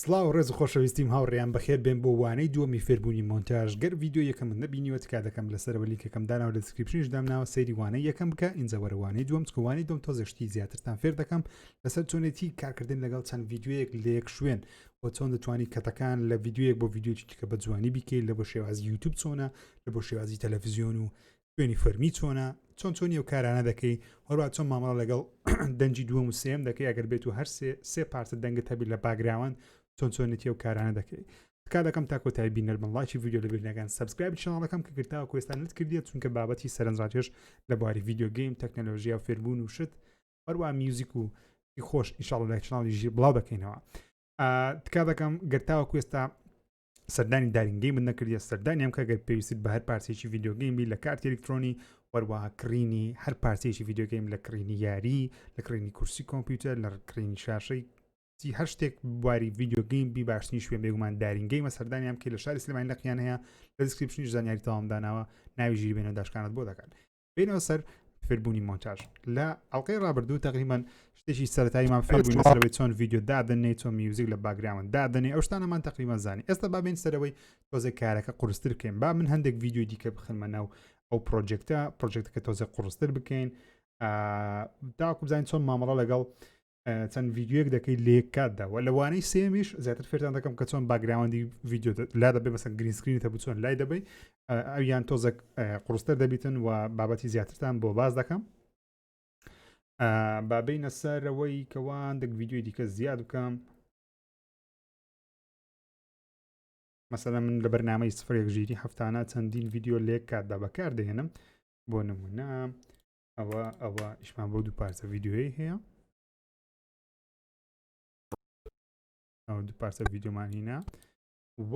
سڵاو ڕێز و خۆشەویستیم هاوڕێیان بەخێر بێن بۆ وانەی دووەمی فێربوونی مۆنتاژ گەر ڤیدیۆ یەکەمت نەبینیوە تکا دەکەم لەسەرەوە لینکەکەم داناوە لە description یش دامناوە سەیری وانەی یەکەم بکە ئینجا وەرە وانەی دووەم چکە وانەی دووەم تۆزێ شتی زیاترتان فێر دەکەم لەسەر چۆنێتی کارکردن لەگەڵ چەند ڤیدیۆیەک لە یەک شوێن و چۆن دەتوانی cut ەکان لە ڤیدیۆیەک بۆ ڤیدیۆیەکی دیکە بە جوانی بیکەیت لە بۆ شێوازی یوتیوب چۆنە لە بۆ شێوازی تەلەڤزیۆن و شوێنی فەرمی چۆنە چۆن چۆنی ئەو کارانە دەکەی هەروە چۆن مامەڵە لەگەڵ دەنگی دووەم و سێم دەکەی ئەگەر بێت و هەر سێ سێ پارچە دەنگت هەبی لە background چۆن چۆنێتی ئەو کارانە دەکەی تکا دەکەم تا کۆتایی بینەر بن ڵایکی ڤیدیۆ لەبیر نەکەن subscribe channel ەکەم کە کرد تاوەکو ئێستا نەتکردیە چونکە بابەتی سەرنجڕاکێش لە بواری video game تەکنەلۆژیا و فێربوون و شت هەروە میوزیک و خۆش ئینشاڵڵا لە channel ی ژیر بڵاو دەکەینەوە تکا دەکەم گەر تاوەکو ئێستا سەردانی دارین گەیمت نەکردیە سەردانیان بکە گەر پێویستت بە هەر پارچەیەکی video game بی لە کارتی ئەلکترۆنی وەروەها کڕینی هەر پارچەیەکی video game لە کڕینی یاری لە کڕینی کورسی کۆمپیوتەر لە کڕینی شاشەی چی هەر شتێک بواری video game بی باشترین شوێن بێگومان دارین گەیمە سەردانیان بکەی لە شاری سلێمانی لەقیان هەیە لە description یش زانیاری تەواوم داناوە ناوی ژیر بێنە داشکانت بۆ دەکات بینەوە سەر فێربوونی مۆنتاژ لە ئەڵلقەی ڕابردوو تقریبان شتێکی سەرەتاییمان فێربووین لەسەرەوەی چۆن ڤیدیۆ دادەنێ چۆن میوزیک لە background دادەنێ ئەو شتانەمان تقریبان زانی ئێستا با بین سەرەوەی تۆزێک کارەکە قورستر بکەین با من هەندێک ڤیدیۆی دیکە بخنمە ناو ئەو project ە project ەکە تۆزێک قورستر بکەین تاکو بزانین چۆن مامەڵە لەگەڵ چەند ڤیدیۆیەک دەکەی لە یەک کاتدا و لە وانەی سێمیش زیاتر فێرتان دەکەم کە چۆن background ی ڤیدیۆ لا دەبێ مەسەن green screen هەبوو چۆن لای دەبەی ئەویان تۆزێک قورستر دەبیتن و بابەتی زیاترتان بۆ باز دەکەم بابینە سەرەوەی کەوان دەک ڤیدیۆی دیکە زیاد بکەم مەسەلەن من لە بەرنامەی سفرێک ژیری هەفتانە چەندین ڤیدیۆ لێک کاتدا بەکار دەهێنم بۆ نمونە ئەوە ئەوە ئیشمان بۆ دوو پارچە ڤیدیۆی هەیە ئەوە دوو پارچە ڤیدیۆمان هینا و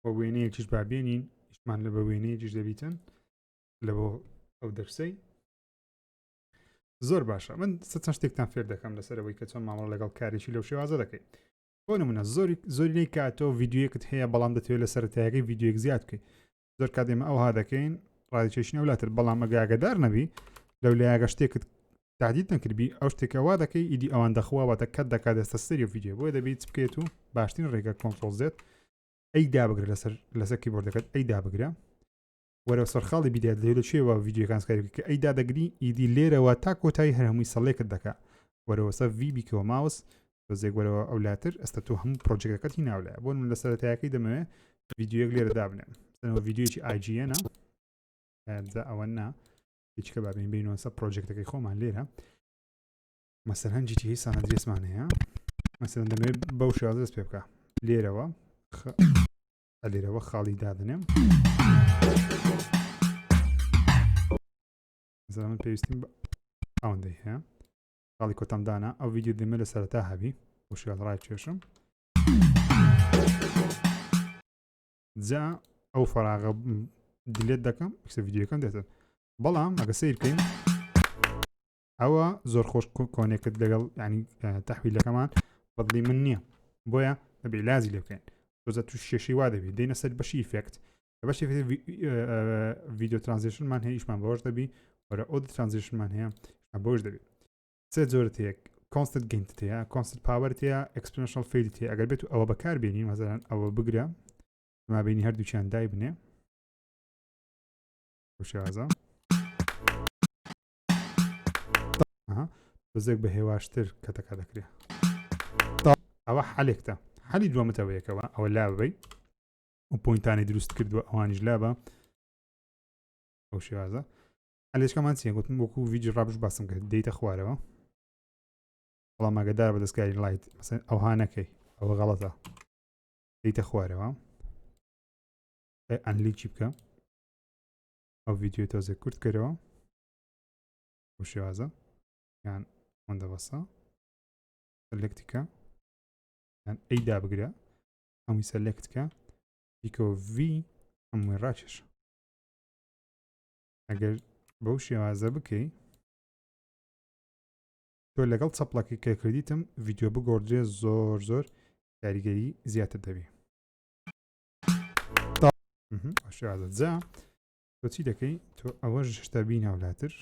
بە وێنەیەکیش با بێنین ئیشمان لە بە وێنەیەکیش دەبیتن لە بۆ ئەو دەرسەی زۆر باشە من چەند شتێکتان فێر دەکەم لەسەرەوەی کە چۆن مامەڵە لەگەڵ کارێکی لەو شێوازە دەکەیت بۆ نمونە زۆری زۆرینەی کات تۆ ڤیدیۆیەکت هەیە بەڵام دەتەوێت لە سەرەتایەکەی ڤیدیۆیەک زیاد بکەیت زۆر کات ئێمە ئەوها دەکەین ڕادیچێشین ئەو لاتر بەڵام ئەگە ئاگادار نەبی لەو لایەگە شتێکت تعدید نەکردبی ئەو شتێکە وا دەکەی ئیدی ئەوان دەخوا واتە cut دەکات دەستە سەری ڤیدیۆ بۆیە دەبیت چ بکەیت و باشترین ڕێگە control Z A دابگرە لەسەر لەسەر کیبۆردەکەت A دابگرە وەرەوە سەر خاڵی بیدایەت لەوێ لە کوێوە ڤیدیۆکان سکای بکە کە A دادەگری ئیدی لێرەوە تا کۆتایی هەر هەمووی select دەکا وەرەوە سەر V بیکەوە ماوس تۆزێک وەرەوە ئەو لاتر ئەستا تۆ هەموو project ەکەت هی ناولایە بۆ من لە سەرەتایەکەی دەمەوێ ڤیدیۆیەک لێرە دابنێم سەرەوە ڤیدیۆیەکی IGN ە جا ئەوە نا هیچکە بابین بینەوە سەر project ەکەی خۆمان لێرە مەسەلەن GTA San Andreas مان هەیە مەسەلەن دەمەوێت بەو شێوازە دەست پێ بکە لێرەوە لێرەوە خاڵی دادەنێم من پێویستیم ئەوەندەی هەیە خاڵی کۆتام دانا ئەو ڤیدیۆ دەمێ لە سەرەتا هەبی بۆ شێواز ڕای کێشم جا ئەو فراغە delete دەکەم کسە ڤیدیۆکەم دێتن بەڵام ئەگە سیر بکەین ئەوە زۆر خۆش connect لەگەڵ ینی تەحویلەکەمان بەدڵی من نییە بۆیە دەبێ لازی لێ بکەین تۆزە توش شێشەی وا دەبێت دێنە سەر بەشی effect لە بەشی video transition مان هەیە ئیشمان بەوەش دەبی وەرە ئەو transition مان هەیە بەوەش دەبی سێ جۆرت هەیە constant gain هەیە constant power هەیە exponential fade هەیە ئەگەر بێت ئەوە بەکار بێنی مەزەران ئەوە بگرە مابینی هەردووچیان دای بنێ شێوازە تۆزێک بە هێواشتر cut ەکە دەکرێت ئەوە حالێکتە حالی دووەمتەوەیەکەوە ئەوە لا ببی و point انی دروست کردووە ئەوانیش لا بە ئەو شێوازە ئەلێشکەمان چیە گوتم وەکو ڤیدیۆ ڕابش باسم کرد دەیتە خوارەوە بەڵام ئاگدار بە دەستکاری light مەسەن ئەوها نەکەی ئەوە غەڵەتە دەیتە خوارەوە unlink ی بکە ئەو ڤیدیۆ تۆزێک کورت کەرەوە بۆ شێوازە یان ئەوەندە بەسە select ی کە یان A دابگرە هەمووی select کە بیکەوە V هەمووی ڕاکێش ئەگەر بەو شێوازە بکەی تۆ لەگەڵ چەپڵەکەی کە کردیتم ڤیدیۆ بگۆڕدرێ زۆر زۆر کاریگەری زیاتر دەبی شێوازە جا تۆ چی دەکەی تۆ ئەوەش هێشتا بیناولاتر.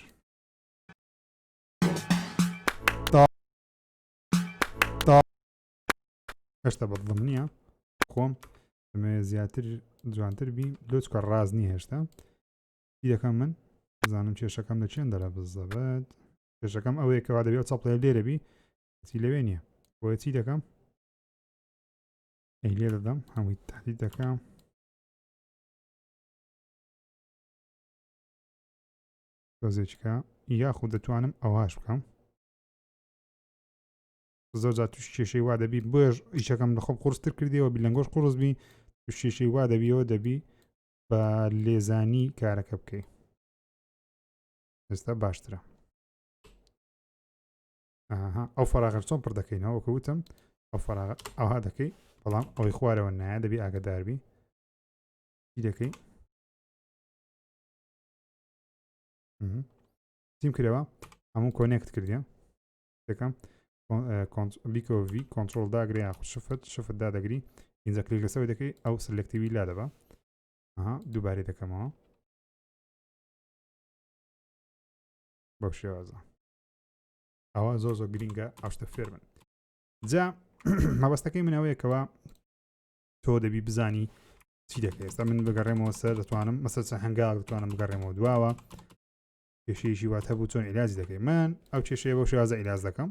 هێشتا بەدڵم نییە خۆم دەمەوێت زیاتر جوانتر بی لۆچکە ڕاز نییە هێشتا چی دەکەم من بزانم کێشەکەم لە چێن دەرە بزەبەت کێشەکەم ئەوەیە کەوا دەبێت چەپڵێ لێرە بی چی لەوێ نییە بۆیە چی دەکەم ئەی لێ دەدەم هەمووی تهدید دەکەم تۆزێکە یاخود دەتوانم ئەوهاش بکەم زۆر جار توش کێشەی وا دەبی بۆیەش ئیشەکەم لە خۆم قورستر کردیەوە بیلەنگۆش قورس بی توش کێشەی وا دەبیەوە دەبی بە لێزانی کارەکە بکەی ئێستا باشترە ئەها ئەو فەراغە چۆن پڕ دەکەینەوە وەکو وتم ئەو فەراغ ئەوها دەکەی بەڵام ئەوەی خوارەوە نایە دەبی ئاگداربی چی دەکەی چیم کرەوە هەموو connect کردیە دەکەم بیکۆ V control داگرێ یاخود shift shift دادەگری ئینجا کلیک لەسەوەی دەکەی ئەو selective ی لا دەبا ئەها دووبارەی دەکەمەوە بەو شێوازە ئەوە زۆر زۆر گرینگە ئەو شتە فێر بن جا مەبەستەکەی من ئەوەیە کەوا تۆ دەبی بزانی چی دەکەی ئێستا من بگەڕێمەوە سەر دەتوانم مەسەر چەند هەنگاو دەتوانم بگەڕێمەوە دواوە کێشەیەکی وات هەبوو چۆن عیلاجی دەکەی من ئەو کێشەیە بەو شێوازە عیلاج دەکەم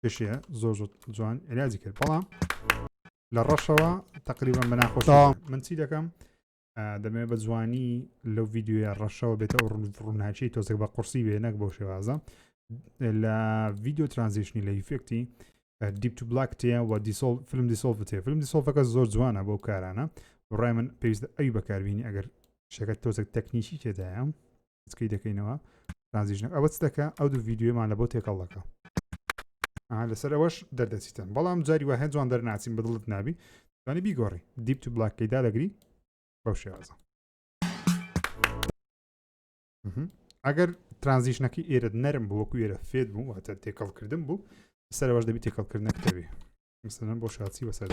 کێشەیە زۆر زۆر جوان عیلاجی کرد بەڵام لە ڕەشەوە تقریبا بەناخۆش من چی دەکەم دەمەوێت بە جوانی لەو ڤیددیوە ڕەشەوە بێتە ئەو ڕووناکی تۆزێک بە قورسی بێ نەک بەو شێوازە لە ڤیددیو transition ی لە effect ی dip to black تێ و dissolve film dissolve تێ film dissolve ەکە زۆر جوانە بۆ کارانە ڕای من پێویست ئەوی بەکاربیینی ئەگەر شەکە تۆزێک تەکنیکی تێدایە سکەی دەکەینەوە transition ە ئەوە چ دەکە ئەو دوو ڤیددیومان لە بۆ تێکەڵ دەکە لەسەر ئەوەش دەردەچیتن بەڵام جاری وە هەیە جوان دەرناچین بەدڵت نابی توانی بیگۆڕی dip to black ەکەی دادەگری بەو شێوازە ئەگەر transition ەکەی ئێرە نەرم بوو وەکو ئێرە fade بوو واتە تێکەڵکردن بوو سەرەوەش دەبی تێکەڵکردنە کتێبی مثلەن بۆ شاچی بەسەر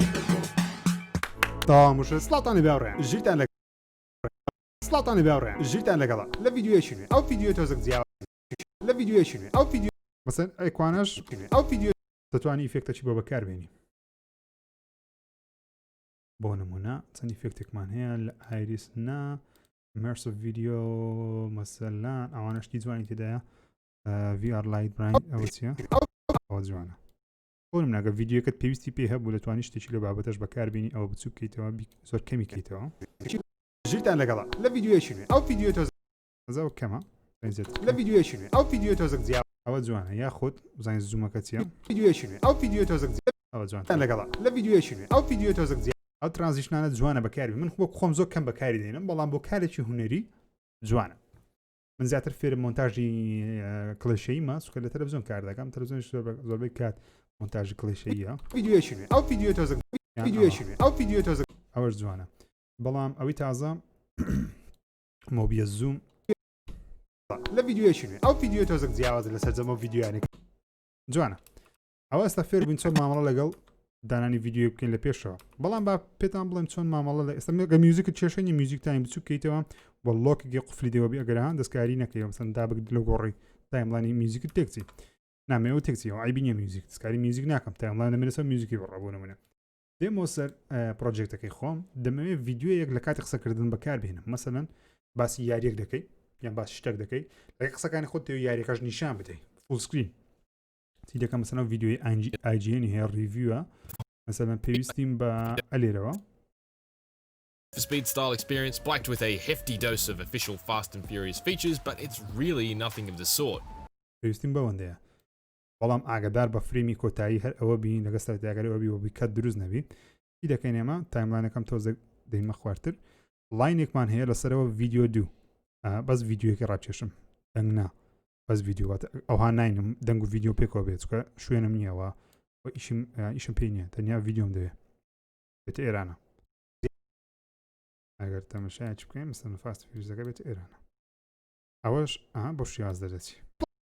تاواموشە سڵاتان لێ باوڕێن ژیرتان لە سڵاتان لێ باوڕێن ژیرتان لەگەڵا لە ڤیدیۆیەکی نوێ ئەو ڤیدیۆ تۆزێک جیاواز لە ڤیدیۆیەکی نوێ ئەو ڤیدیۆ مەسەن ئەیکوانەش ئەو ڤیدیۆ دەتوانی effect ەکی بۆ بەکاربێنی بۆ نمونە چەند effect ێکمان هەیە لە ئایریس نا immersive video مەسەلان ئەوانە شتی جوانی تێدایە VR light براین ئەوە چییە ئەوە جوانە بۆ نمونە گەر ڤیدیۆکەت پێویستی پێ هەبوو دەتوانی شتێکی لە بابەتەش بەکاربیینی ئەوە بچوک کەیتەوە زۆر کەمی کەیتەوە ژیرتان لەگەڵا لە ڤیدیۆیەکی نوێ ئەو ڤیدیۆ تۆ زۆر کەمە لە ڤیدیۆیەکی نوێ ئەو ڤیدیۆ تۆزێک جیا ئەوە جوانە یاخود بزانین zoom ەکە چییە ڤیدیۆیەکی نوێ ئەو ڤیدیۆ تۆزێک ئەوە جوان لەگەڵا لە ڤیدیۆیەکی نوێ ئەو ڤیدیۆ تۆزێک جیا ئەو transition انە جوانە بەکاری من خۆ خۆم زۆر کەم بەکاری دێنم بەڵام بۆ کارێکی هونەری جوانە من زیاتر فێرم مۆنتاژی کڵێشەیمە سوکە لە تەلەڤزیۆن کار دەکەم تەلەڤزیۆن زۆربەی کات مۆنتاژی کڵێشەیە ڤیدیۆیەکی نوێ ئەو ڤیدیۆ تۆزێک ڤیدیۆیەکی نوێ ئەو ڤیدیۆ تۆزێک ئەوەش جوانە بەڵام ئەوەی تازە Mobius zoom لە ڤیدیۆیەکی نوێ ئەو ڤیدیۆ تۆزێک جیاوازە لە سەرجەم ئەو ڤیدیۆیانێک جوانە ئەوە ئێستا فێر بووین چۆن مامەڵە لەگەڵ دانانی ڤیدیۆ بکەین لە پێشەوە بەڵام با پێتان بڵێم چۆن مامەڵە لە ئێستا گە میوزیکت کێشەنی میوزیک تایم بچوک کەیتەوە وە lock ێکی قفلی دەوە بی ئەگەر هان دەستکاری نەکەی مەسەن دابک لە گۆڕی timeline ی میوزیکت تێکچی نامەوە تێکچیەوە عیبی نییە میوزیک دەستکاری میوزیک ناکەم timeline دەمێنێتەوە میوزیکی بڕە بۆ نمونە دێمەوە سەر پرۆجێکتەکەی خۆم دەمەوێت ڤیددیوەیەک لە کاتی قسەکردن بەکاربهێنم مەسەلەن باسی یاریەک دەکەی یان باسی شتێک دەکەی لە قسەکانی خۆت تێ یاریەکەش نیشان بدەیت full screen چی دەکەم مەسەلەن ڤیددیوی IGN ی هەیە review ە مەسەلەن پێویستیم بە ئەلێرەوە For speed style experience spiked with a hefty dose of official Fast and Furious features, but it's really nothing of the sort. پێویستیم بەوەندەیە بەڵام ئاگدار بە frame ی کۆتایی هەر ئەوە بین لەگە سەرتاگەری ئەوە بی وەبی کە دروست نەبی چی دەکەین ئێمە timeline ەکەم تۆزێک دەینمە خوارتر line ێکمان هەیە لەسەرەوە ڤیدیۆ دوو بەس ڤیدیۆیەکی ڕاکێشم دەنگ نا بەس ڤیدیۆ واتە ئەوها ناینم دەنگ و ڤیدیۆ پێکەوە بێت چکە شوێنم نییەوە و ئیشم ئیشم پێی نییە تەنیا ڤیدیۆم دەوێت بێتە ئێرانە ئەگەر تەمەشایکی بکەین مستەن Fast Furious ەکە بێتە ئێرانە ئەوەش ئەها بۆ شێواز دەردەچی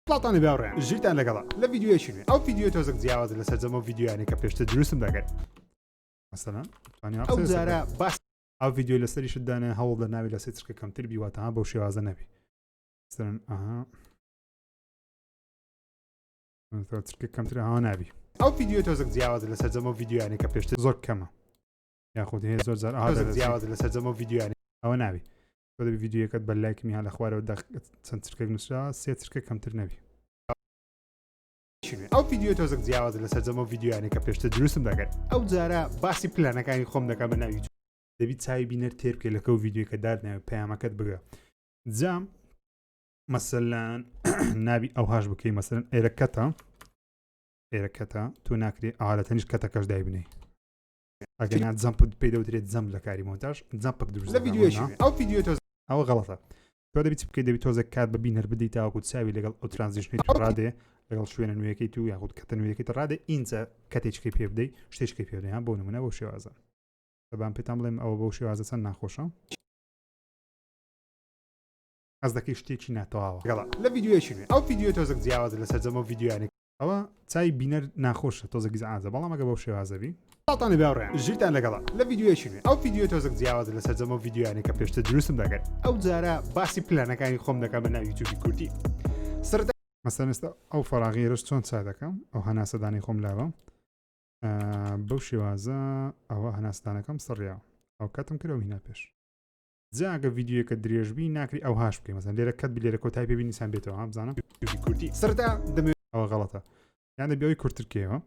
سڵاوتان لێ باوڕێیان ژیرتان لەگەڵە لە ڤیدیۆیەکی نوێ ئەو ڤیدیۆ تۆزێک جیاوازە لە سەرجەم ئەو ڤیدیۆیانەی کە پێشتر دروستم دەکرد مەسەلەن توانی ئەو جارە باس ئەو ڤیدیۆ لەسەریشت دانێ هەوڵ دە ناوی لە سێ چرکە کەمتر بی واتە ها بەو شێوازە نەبی مەسەلەن ئەها. چرکە کەمتر ئەوە نابی. ئەو ڤیدیۆ تۆزێک جیاوازە لە سەرجەم ئەو ڤیدیۆیانەی کە پێشتر زۆر کەمە یاخود هەیە زۆر جار ئەها تۆزێک جیاوازە لە سەرجەم ئەو ڤیدیۆیانەی ئەوە نابی تۆ دەبی ڤیدیۆیەکەت بە لایکمی ها لە خوارەوە دەق چەند چرکێک نووسرا سێ چرکە کەمتر نەبی. ئەو ڤیدیۆ تۆزێک جیاوازە لە سەرجەم ئەو ڤیدیۆیانەی کە پێشتر دروستم دەکرد ئەو جارە باسی پلانەکانی خۆم دەکەم بە ناو یوتیوب. دەبی چاوی بینەر تێر بکەی لەکەو ڤیدیۆی کە دادناوی پەیامەکەت بگە جا مەسەلەن نابی ئەوهاش بکەی مەسەلەن ئێرە cut ە ئێرە cut ە تۆ ناکرێ ئاوا لە تەنیشت cut ەکەش دایبنێ ئەگەنا jump پێی دەوترێت jump لە کاری مۆنتاژ jump ک دروست لە ڤیدیۆیەکی ئەو ڤیدیۆ تۆ ئەوە غەڵەتە تۆ دەبی چ بکەیت دەبی تۆزێک کات بە بینەر بدەیت تاوەکو چاوی لەگەڵ ئەو transition ی تو ڕادێ لەگەڵ شوێنە نوێیەکەی تو یاخود cut ە نوێیەکەی ڕادێ ئینجا cut ێکەکەی پێ بدەیت شتێکەکەی پێ بدەیت ها بۆ نمونە بەو شێوازە بەبام پێتان بڵێم ئەوە بەو شێوازە چەند ناخۆشە حەز دەکەی شتێکی ناتەواوە گەڵا لە ڤیدیۆیەکی نوێ ئەو ڤیدیۆ تۆزێک جیاوازە لە سەرجەم ئەو ڤیدیۆیانەی ئەوە چای بینەر ناخۆشە تۆزێک ئیزعاجە بەڵام ئەگە بەو شێوازە بی سڵاوتان لێ هاوڕێیان ژیرتان لەگەڵە لە ڤیدیۆیەکی نوێ ئەو ڤیدیۆ تۆزێک جیاوازە لە سەرجەم ئەو ڤیدیۆیانەی کە پێشتر دروستم دەکرد ئەو جارە باسی پلانەکانی خۆم دەکەم بە ناو یوتیوبی کوردی سەرەتا مەسەلەن ئێستا ئەو فەراغیەرەش چۆن چا دەکەم ئەو هەناسەدانی خۆم لاوە بەو شێوازە ئەوە هەناسدانەکەم سڕیا ئەو cut م کرد هینا پێش جا ئەگە ڤیدیۆیەکە درێژ بی ناکری ئەوهاش بکەی مەسەن لێرە cut بی لێرە کۆتای پێ بی نیسان بێتەوە ها بزانە کوردی سەرەتا دەمەوێت ئەوە غەڵەتە یان دەبی ئەوی کورتتر کەیەوە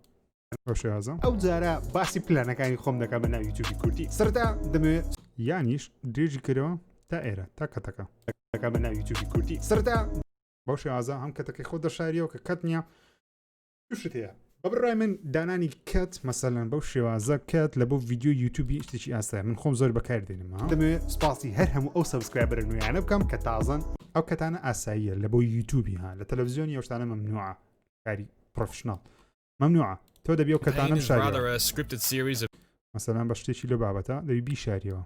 بەو شێوازە ئەو جارە باسی پلانەکانی خۆم دەکەم بە ناو یوتیوبی کوردی سەرەتا دەمەوێت یانیش درێژی کەرەوە تا ئێرە تا cut ەکە دەکەم بە ناو یوتیوبی کوردی سەرەتا بەو شێوازە هەم cut ەکەی خۆت دەشاریەوە کە cut نییە شت هەیە بە بڕای من دانانی cut مەسەلەن بەو شێوازە cut لە بۆ ڤیدیۆ یوتیوبی شتێکی ئاسایە من خۆم زۆر بەکار دێنم دەمەوێت سپاسی هەر هەموو ئەو subscriber ە نوێیانە بکەم کە تازەن ئەو cut انە ئاساییە لە بۆ یوتیوبی ها لە تەلەڤزیۆنی ئەو شتانە ممنوعە کاری professional ممنوعە تۆ دەبی ئەو cut انە بشاریەوە مەسەلەن بە شتێکی لەو بابەتە دەبی بیشاریەوە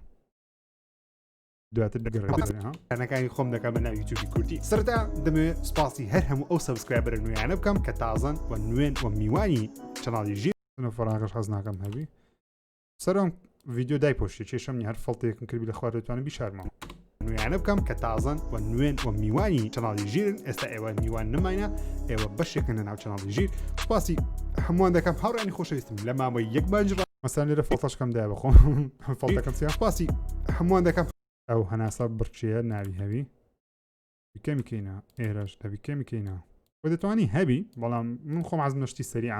دواتر بگەڕێنەکانی خۆم دەکەم بە ناو یوتیوبی کوردی سەرەتا دەمەوێت سپاسی هەر هەموو ئەو subscriber ە نوێیانە بکەم کە تازەن و نوێن و میوانی channel ی ژیر فراغش حەز ناکەم هەبی سەرم ڤیدیۆ دای پۆشتی کێشەم نیە هەر فڵتێکم کردی لە خوار دەتوانم بیشارمەوە نوێیانە بکەم کە تازەن و نوێن و میوانی channel ی ژیرن ئێستا ئێوە میوان نمایە ئێوە بەشێکن لە ناو channel ی ژیر سپاسی هەمووان دەکەم هاوڕانی خۆشەویستم لە ماوەی یەک مانج مەسەلەن لێرە فڵتەشکەم دایە بەخۆم فڵتەکەم سیا سپاسی هەمووان دەکەم ئەو هەناسە بڕچەیە ناوی هەوی کەمی کەینە ئێرەش دەبی کەمی کەینە و دەتوانی هەبی بەڵام من خۆم عزم نشتی سەریعە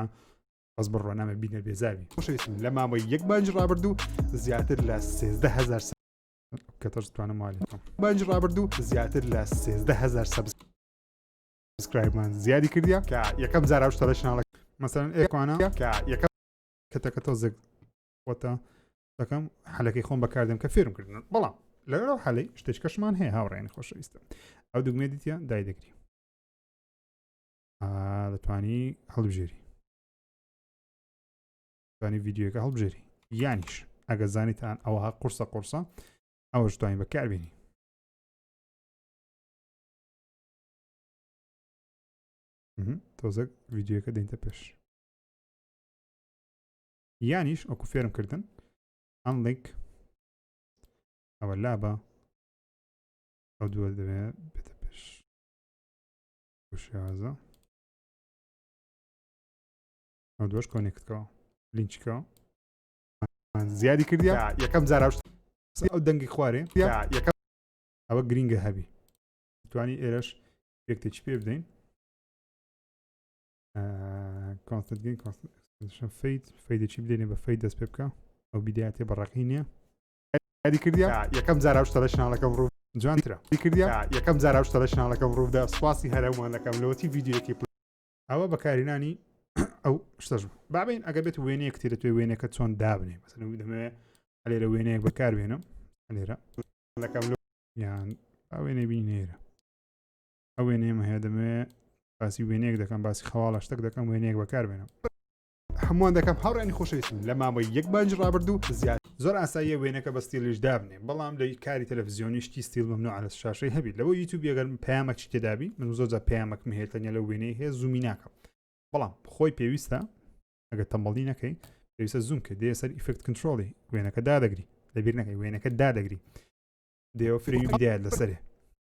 بەس بڕۆ نامە بینەر بێزاوی خۆشەویستم لە ماوەی یەک مانج ڕابردوو زیاتر لە 13هزار کە تەشتوانم والێکم مانج ڕابردوو زیاتر لە 13هزار subscribe مان زیادی کردیا کە یەکەم جار ئەو شتە لە channel ە مەسەلەن ئێکوانە کە یەکەم cut ەکە تۆزێک وەتە دەکەم حەلەکەی خۆم بەکاردێم کە فێرم کردن بەڵام لەگەڵ ئەو حەلەی شتێکەشمان هەیە هاوڕێنی خۆشەویستە ئەو دوگمێ دیتە دای دەگری دەتوانی هەڵبژێری توانی ڤیدیۆکە هەڵبژێری یانیش ئەگە زانیتان ئەوها قورسە قورسە ئەوەش توانین بەکاربیێنی تۆزێک ڤیدیۆکە دێنتە پێش یانیش وەکو فێرم کردن unlink ئەوە لابە ئەو دووە دەبێت بێتە پێش شێوازە ئەو دووەش connect کەوە لینچکەوە زیادی کردیا یەکەم جار ئەو دەنگی خوارێ یەکەم ئەوە گرینگە هەبی توانی ئێرەش یەکتێکی پێ بدەین constant gain constant fade fade ێکی بدەینێ بە fade دەست پێ بکە ئەو بیدایەتێ بە ڕەقی نییە یاری کردیا یەکەم جار ئەو شتە لە channel ەکەم ڕوو جوانترە کردیا یەکەم جار ئەو شتە لە channel ەکەم ڕوودا سوپاسی هەرەمان دەکەم لەوەتی ڤیدیۆیەکی ئەوە بەکارهێنانی ئەو شتەش بوو بابین ئەگە بێت وێنەیەک تێ دەتوێ وێنەکە چۆن دابنێ مەسەلەن دەمەوێ لێرە وێنەیەک بەکاربێنم لێرە دەکەم یان ئەو وێنەی بینێرە ئەو وێنەیەم هەیە دەمەوێ باسی وێنەیەک دەکەم باسی خەواڵە شتێک دەکەم وێنەیەک بەکاربێنم هەمووان دەکەم هاوڕێنی خۆشەویستم لە ماوەی یەک مانج ڕابردوو زیاد زۆر ئاساییە وێنەکە بە still یش دابنێ بەڵام لە کاری تەلەڤزیۆنی شتی still ممنوعە لە شاشەی هەبی لەوە یوتیوب ئەگەر پەیامەکی تێدابی من زۆر جار پەیامەکم هەیە تەنیا لەو وێنەی هەیە zoom ی ناکەم بەڵام خۆی پێویستە ئەگەر تەمبەڵی نەکەی پێویستە zoom کە دێ سەر effect control ی وێنەکە دادەگری لەبیر نەکەی وێنەکە دادەگری دێوە فرەی بدایەت لەسەرێ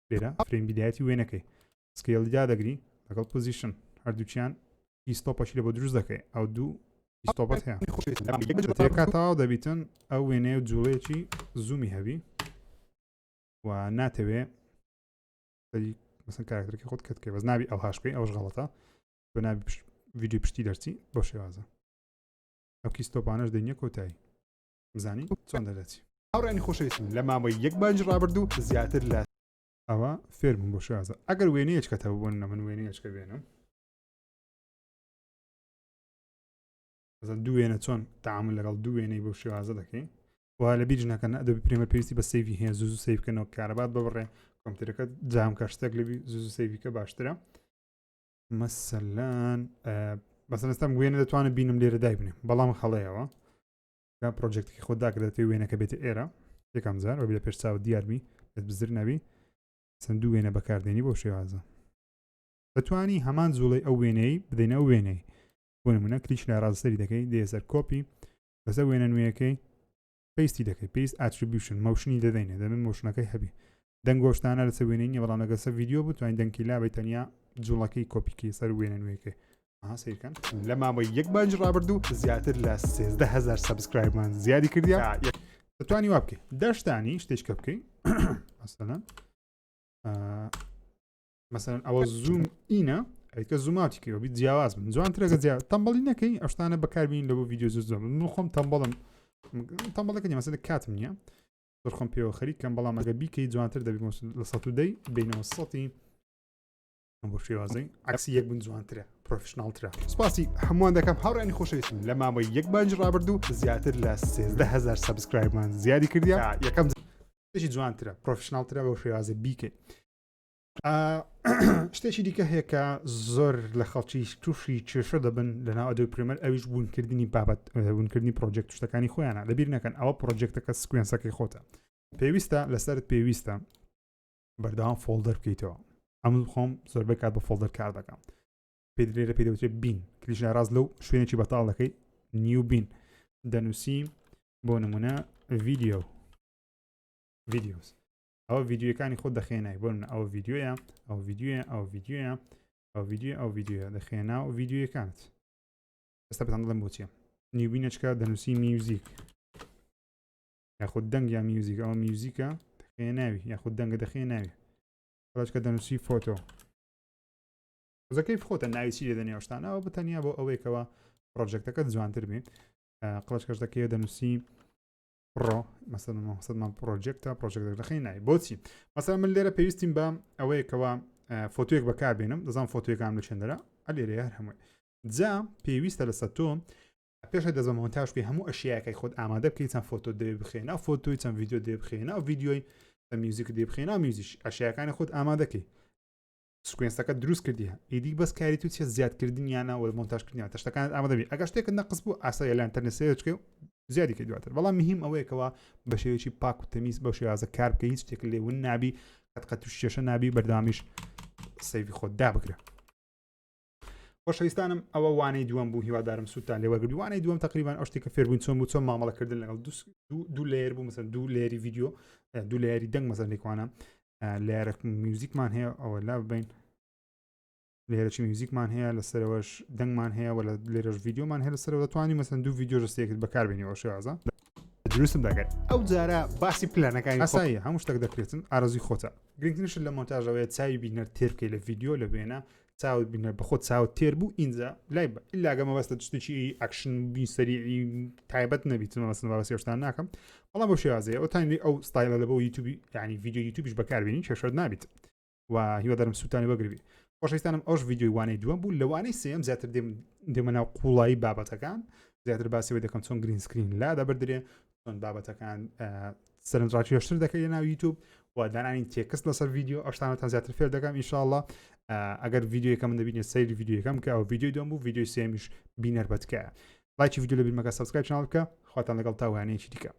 لێرە فرەیم بدایەتی وێنەکەی scale ی دادەگری لەگەڵ position هەردووکیان. key stop ەشی لە بۆ دروست دەکەی ئەو دوو key stop ەت هەیە تێکا تەواو دەبیتن ئەو وێنەیە و جوڵەیەکی zoom ی هەبی و ناتەوێ مەسن کارکتەرەکەی خۆت کەت بکەی بەس نابی ئەو هاش بکەی ئەوش غەڵەتە بە نابی ڤیدیۆ پشتی دەرچی بۆ شێوازە ئەو key stop انەش دەینە کۆتایی بزانی چۆن دەرەچی هاوڕێیانی خۆشەویستم لە ماوەی یەک مانگی ڕابردوو زیاتر لە ئەوە فێر بووم بۆ شێوازە ئەگەر وێنەیەکەتە بۆ نمونە من وێنەیەکە بێنم دوو وێنە چۆن تعامل لەگەڵ دوو وێنەی بەو شێوازە دەکەین و لە بیرش نەکەن Adobe Premiere پێویستی بە save ی هەیە زوو زوو save بکەنەوە کارەبات ببڕێ کۆمپیوتەرەکە جام کە شتێک لەبی زوو زوو save ی کە باشترە مەسەلەن بەسەن ئێستا وێنە دەتوانم بینم لێرە دایبنێم بەڵام هەڵەیەوە project ەکەی خۆت داکرێت وێنەکە بێتە ئێرە یەکەم جار وەبی لە پێش چاو دیاربی بزر نەبی چەند دوو وێنە بەکاردێنی بۆ شێوازە دەتوانی هەمان جوڵەی ئەو وێنەی بدەینە ئەو وێنەی بۆ نمونە کلیک لە ڕاستەری دەکەی دێ سەر کۆپی لەسەر وێنە نوێیەکەی paste ی دەکەی paste attribution motion ی دەدەینێ دەبێت motion ەکەی هەبی دەنگ گۆشتانە لەسەر وێنەی نیە بەڵام لەگەر سەر ڤیدیۆ بتوانین دەنگی لابەی تەنیا جوڵەکەی کۆپیکی سەر وێنە نوێیەکەی ئەها سەیرکەن لە ماوەی یەک مانگی ڕابردوو زیاتر لە 13 هزار subscribe مان زیادی کردیا دەتوانی وا بکەی دەشتانی شتێکە بکەی مەسەلەن مەسەلەن ئەوە zoom in ە ئەیکە zoom out ی کەەوە بیت جیاواز بن جوانترەکە جیا تەمبەڵی نەکەی ئەو شتانە بەکاربین لە بۆ ڤیدیۆ زۆر زۆر من خۆم تەمبەڵم تەمبەڵەکە نیە مەسەلە کاتم نییە زۆر خۆم پێوە خەریکەم بەڵام ئەگە بیکەی جوانتر دەبی لە سە دەی بینەوە سەتی بۆ شێوازەی عکسی یەک بن جوانترە professional ترە سپاسی هەمووان دەکەم هاوڕێیانی خۆشەویستم لە ماوەی یەک مانگی ڕابردوو زیاتر لە 13هزار subscribe مان زیادی کردیا یەکەم شتێکی جوانترە professional ترە بەو شێوازە بیکەی شتێکی دیکە هەیە کە زۆر لە خەڵکی تووشی کێشە دەبن لە ناو Adobe Premiere ئەویش بوونکردنی بابەت بوونکردنی project شتەکانی خۆیانە لەبیر نەکەن ئەوە project ەکە sequence ەکەی خۆتە پێویستە لەسەرت پێویستە بەردەوام folder بکەیتەوە ئەم خۆم زۆربەی کات بە folder کار دەکەم پێ لێرە پێ دەوترێت bin کلیش ناڕاست لەو شوێنێکی بەتاڵ دەکەی new bin دەنووسی بۆ نمونە ڤیدیۆ videos ئەوە ڤیدیۆەکانی خۆت دەخێنای بۆ نمونە ئەوە ڤیدیۆیە ئەو ڤیدیۆیە ئەو ڤیدیۆیە ئەو ڤیدیۆ ئەو ڤیدیۆیە دەخێنا و ڤیدیۆیەکانت ئێستا بتان دەڵێم بۆچیە new bin ەچکە دەنووسی music یاخود دەنگ یا میوزیک ئەوە میوزیکە دەخێ ناوی یاخود دەنگە دەخێ ناوی قڵچکە دەنووسی photo زەکەی خۆتە ناوی چی لێ دەنێ شتانەوە بە تەنیا بۆ ئەوەیەکەوە project ەکە جوانتر بێ قڵچکەش دەکەی دەنووسی pro مەسەلەن مەقسەدمان project ە project دەخەی ناوی بۆچی مەسەلەن من لێرە پێویستیم بە ئەوەیەکەوە photo یەک بەکاربێنم دەزان photo یەکان لە چێندرا ئەلێرە هەر هەمووی جا پێویستە لەسەر تۆ پێش دەست بە مۆنتاژ بکەی هەموو ئەشیاکەی خۆت ئامادە بکەیت چەند photo دەوێ بخێنە photo ی چەند ڤیدیۆ دێ بخێنە ڤیدیۆی میوزیک دێ بخێنە میوزیش ئەشیاکانی خۆت ئامادەکەی sequence ەکە دروست کردیە ئیدی بەس کاری تو چیە زیادکردنیانە و مۆنتاژکردنیان تەشتەکان ئامادە بی ئەگەر شتێکت نەقص بوو ئاسایە لە ئینتەرنێت search بکەی و زیادی کەی دواتر بەڵام مهم ئەوەیەکەوە بە شێوەیەکی پاک و تەمیز بەو شێوازە کار بکەی هیچ شتێک لێ ون نابی قەت قەت تووشی کێشە نابی بەردەوامیش save ی خۆت دابگرە. خۆشەویستانم ئەوە وانەی دووەم بوو هیوادارم سوودتان لێ وەرگرت وانەی دووەم تقریبان ئەو شتێک کە فێربووین چۆن بوو چۆن مامەڵەکردن لەگەڵ دوو layer بوو مەسەن دوو layer ی ڤیدیۆ دوو layer ی دەنگ مەسەن لێکوانە layer ەک میوزیکمان هەیە ئەوە لا ببین layer ەکی میوزیکمان هەیە لەسەرەوەش دەنگمان هەیە وە لە لێرەش ڤیدیۆمان هەیە لەسەرەوە دەتوانانی مەسەن دوو ڤیدیۆ ژستێکت بەکاربێنی ئەو شێوازە دروستم دەکرد ئەو جارە باسی پلانەکانی ئاساییە هەموو شتێک دەکرێتن ئارەزوی خۆتە گرنگترین شت لە مۆنتاژەوەیە چاوی بینەر تێر بکەی لە ڤیدیۆ لە وێنە چاوت بینەر بەخۆ چاوت تێر بوو ئینجا لای بە ئیلا گە مەبەستە شتێکی ئەکشن بی سەریعی تایبەت نەبیت مەبەستم باسی ئەو شتان ناکەم بەڵام بەو شێوازەیە ئەو تانی ئەو ستایلە لە بۆ یوتیوبی یعنی ڤیدیۆ یوتیوبیش بەکاربێنی کێشەت نابیت و هیوادارم سوودتانی وەگربی خۆشەویستانم ئەوش ڤیدیۆی وانەی دووەم بوو لە وانەی سێم زیاتر دێم دێمە ناو قوڵایی بابەتەکان زیاتر باسیەوەی دەکەم چۆن green screen لا دەبردرێ چۆن بابەتەکان سەرنجڕاکێشتر دەکەی لە ناو یوتیوب و دانانی text لەسەر ڤیدیۆ ئەو شتانەتان زیاتر فێر دەکەم ئینشاءاللە ئەگەر ڤیدیۆیەکە من دەبینێت سەیری ڤیدیۆیەکەم کە ئەو ڤیدیۆی دوم بوو ڤیدیۆی سێمیش بینەر بەتکایە لایکی ڤیدیۆ لە بیرمەکە subscribe channel بکە خواتان لەگەڵ تا وانەیەکی دیکە.